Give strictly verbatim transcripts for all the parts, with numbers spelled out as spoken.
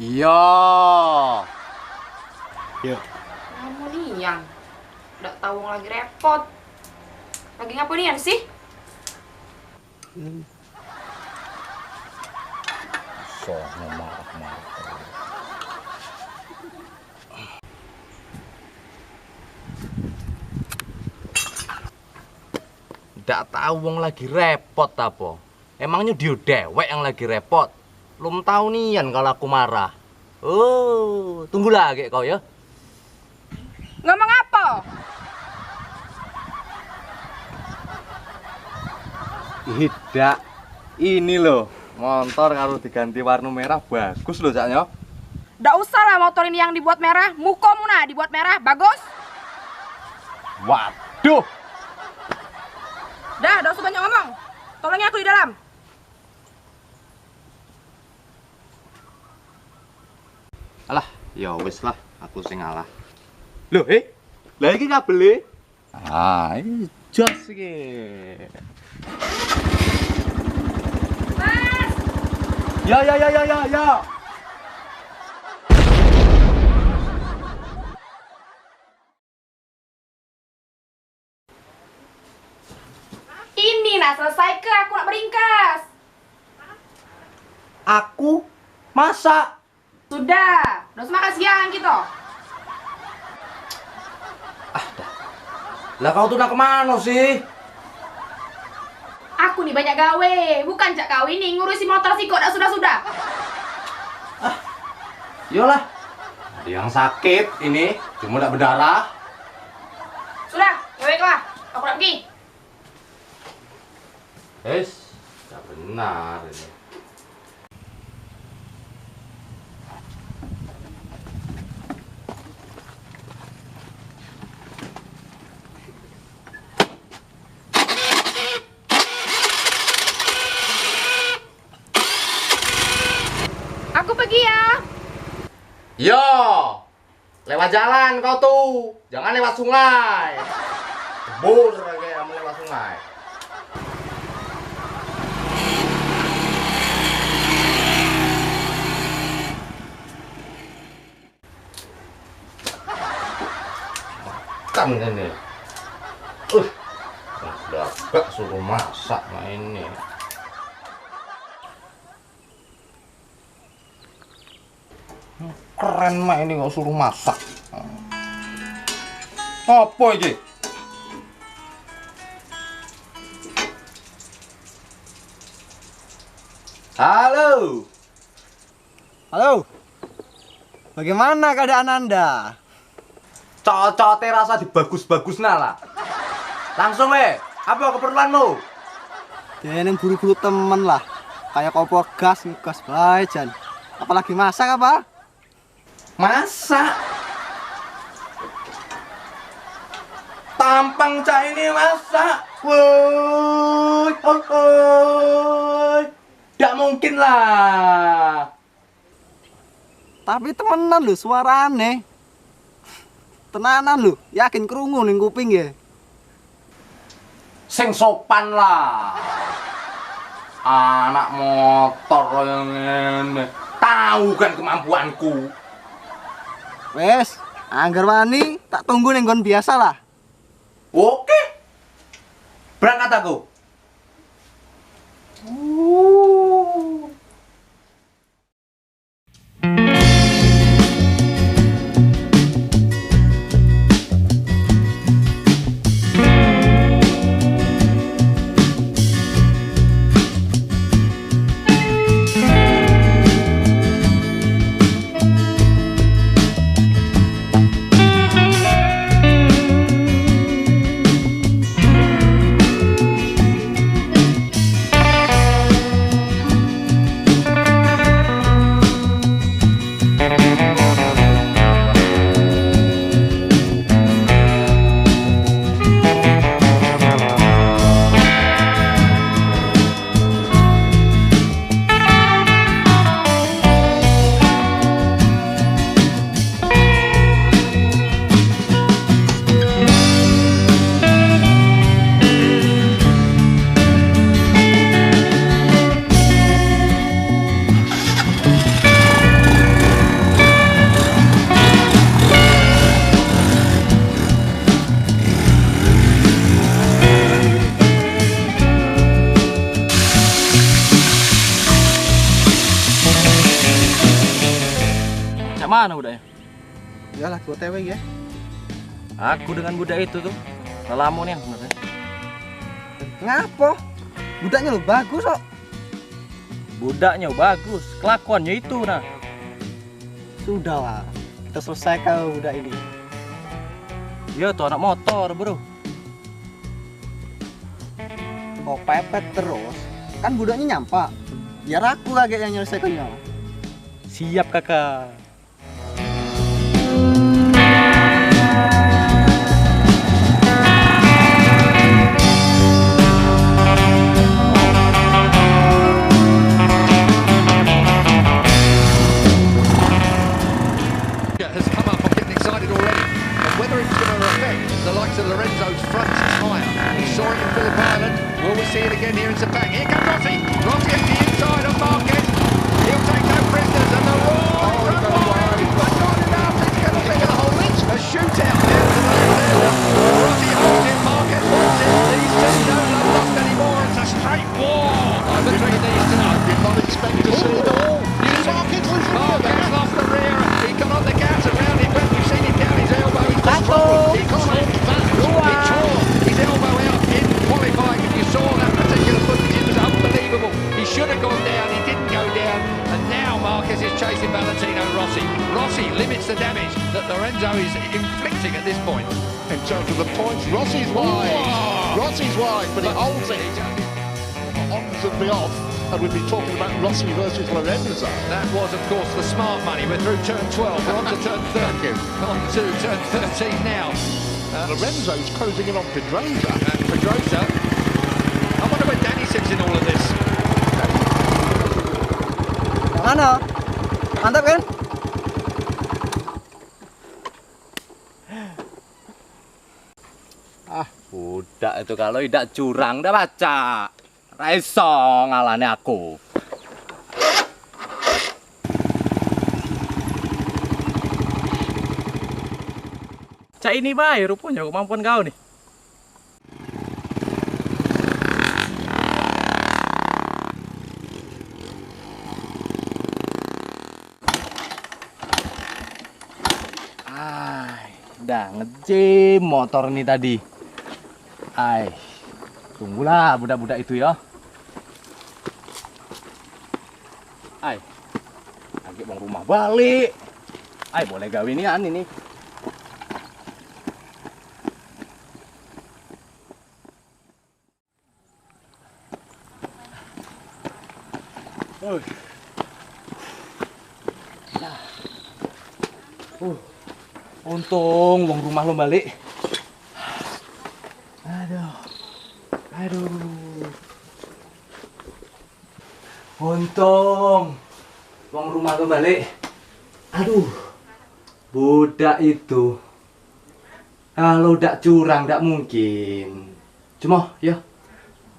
Iyo. Yo. Kamu nian. Dak tahu wong lagi repot. Lagi ngapo nian sih? Hmm. Soalnya marah-marah. Dak tahu wong lagi repot apo. Emangnya dia dewek yang lagi repot? Lum tahu nian kalau aku marah. Oh, tunggulah agek kau ya. Ngomong apa? Ih, dak. Ini loh, motor kalau diganti warna merah bagus loh, caknya. Dak usah lah motor ini yang dibuat merah, mukamu nah dibuat merah, bagus. Waduh. Dah, dak usah banyak ngomong. Tolongi aku di dalam. Alah, ya wis lah, aku sing ngalah. Loh, eh? Lah iki kabele? Ah, ini jos iki. Mas! Ya, ya, ya, ya, ya, ya. Ini nah selesai ke aku nak beringkas. Aku masak. Sudah, dak usah makan siang kita. Ah, dah. Lah kau tu nak kemana sih? Aku ni banyak gawe, bukan cak kau ini ngurusi motor sikok dak sudah-sudah. Ah, iyolah. Ada yang sakit ini, cuma dak berdarah. Sudah, gawe kelah. Aku nak pergi. Wis, dak benar ini. Aku pergi ya. Yo, lewat jalan kau tu, jangan lewat sungai. Kebur lagi kamu lewat sungai. Makan ini. Uh, dah agak suruh masak main ini. Keren mak ini kok suruh masak. Apa iki? Halo. Halo. Bagaimana keadaan Anda? Cocote rasa dibagus-bagus nah lah. Langsung weh, apa keperluanmu? Dia ini buru-buru temen lah. Kayak kompor gas, ngegas bae jan. Apalagi masak apa? Masak. Tampang cak ini masak. Woi, oi, oi. Dak mungkin lah. Tapi temenan lho suarane. Tenanan lho, yakin krungu ning kuping ya. Sing sopan lah. Anak motor yang ngene. Tahu kan kemampuanku. Wes, angger wani tak tunggu ning nggon biasa lah. Oke. Berangkat aku. Mana budaknyo? Iyalah, ku O T W ya. Aku dengan budak itu tuh, lah lamo nian sebenarnyo. Ngapo? Budaknyo lo bagus kok. Budaknyo bagus, kelakuannyo itu nah. Sudahlah, kita selesaikan budak ini. Iyo tuh anak motor, bro. Kok pepet terus? Kan budaknyo nyampak. Biar aku lagi yang nyelesaikannyo. Siap, kakak. Has come up. I'm getting excited already. And whether it's going to affect the likes of Lorenzo's front tyre. We saw it in Phillip Island. Will we see it again here in Sepang? Here comes Rossi. Rossi at the inside of Marquez. He'll take no prisoners, and the roar from Marquez. But not enough. It's going to be a shootout down to the left there. Rossi holds it. Marquez wants it. These two don't look lost anymore. It's a straight war. Between these two. I did not expect to see that. Marquez lost the rear. He got on the gas around him. We've seen him down his elbow. He just struggled. He just struggled. He tore his elbow out in qualifying. If you saw that particular footage, it was unbelievable. He should have gone down. He didn't go down. And now Marquez is chasing Valentino Rossi. Rossi limits the damage that Lorenzo is inflicting at this point. In terms of the points, Rossi's wide. Rossi's wide, but he holds it. Ons and be off, and we'd be talking about Rossi versus Lorenzo. That was, of course, the smart money. We're through turn twelve. We're on to turn thirteen. On to turn thirteen now. Uh, Lorenzo's closing in on Pedrosa. And Pedrosa. I wonder where Danny sits in all of this. Mana? Mantap kan? Ah, budak itu kalu idak curang dah pacak. Ra iso ngalahne aku. Cak ini bae ruponyo kemampuan kau ni. Ai, dah ngejim motor ni tadi. Ai, tunggulah budak-budak itu yo. Ai, agek wong rumah balik. Ai, boleh gawe nian ini. Oi. Nah. Uh. Untung wong rumah lom balik. Aduh. Aduh. Untung wong rumah lom balik. Aduh. Budak itu. Kalu dak curang, dak mungkin. Cuma, ya.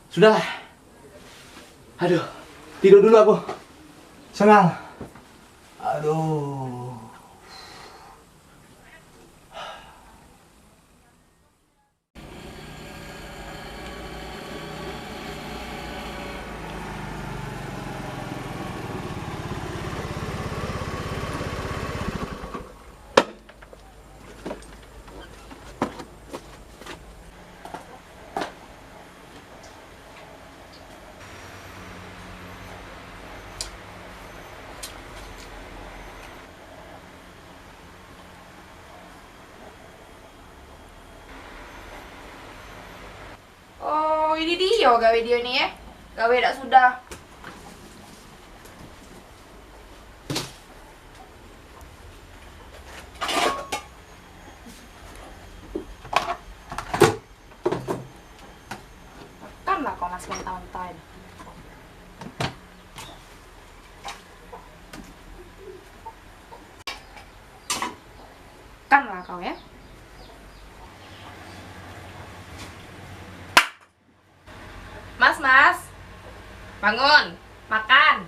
Sudahlah. Aduh, tidur dulu aku. Sengal. Aduh. Oh, ini dio gawe dio ni, eh. Gawe dak sudah. Makanlah kau nasi mentah-mentah ini. Makanlah kau ya. Mas, Mas. Bangun. Makan.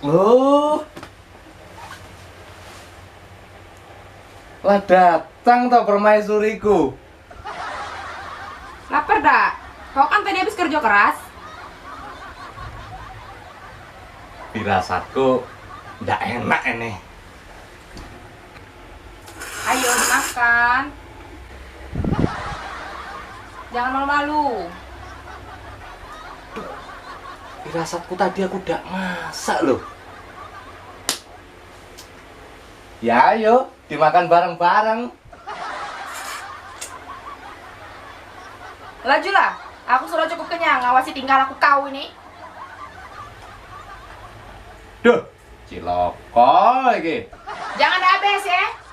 Oh. Lah datang toh permaisuriku. Lapar dak? Kau kan tadi habis kerja keras. Firasatku ndak enak ini. Ayo, makan. Jangan malu-malu. Firasatku tadi aku ndak masak loh. Ya ayo, dimakan bareng-bareng. Lajulah, aku sudah cukup kenyang ngawasi tingkah laku kau ini. Duh, cilaka iki. Jangan habis ya.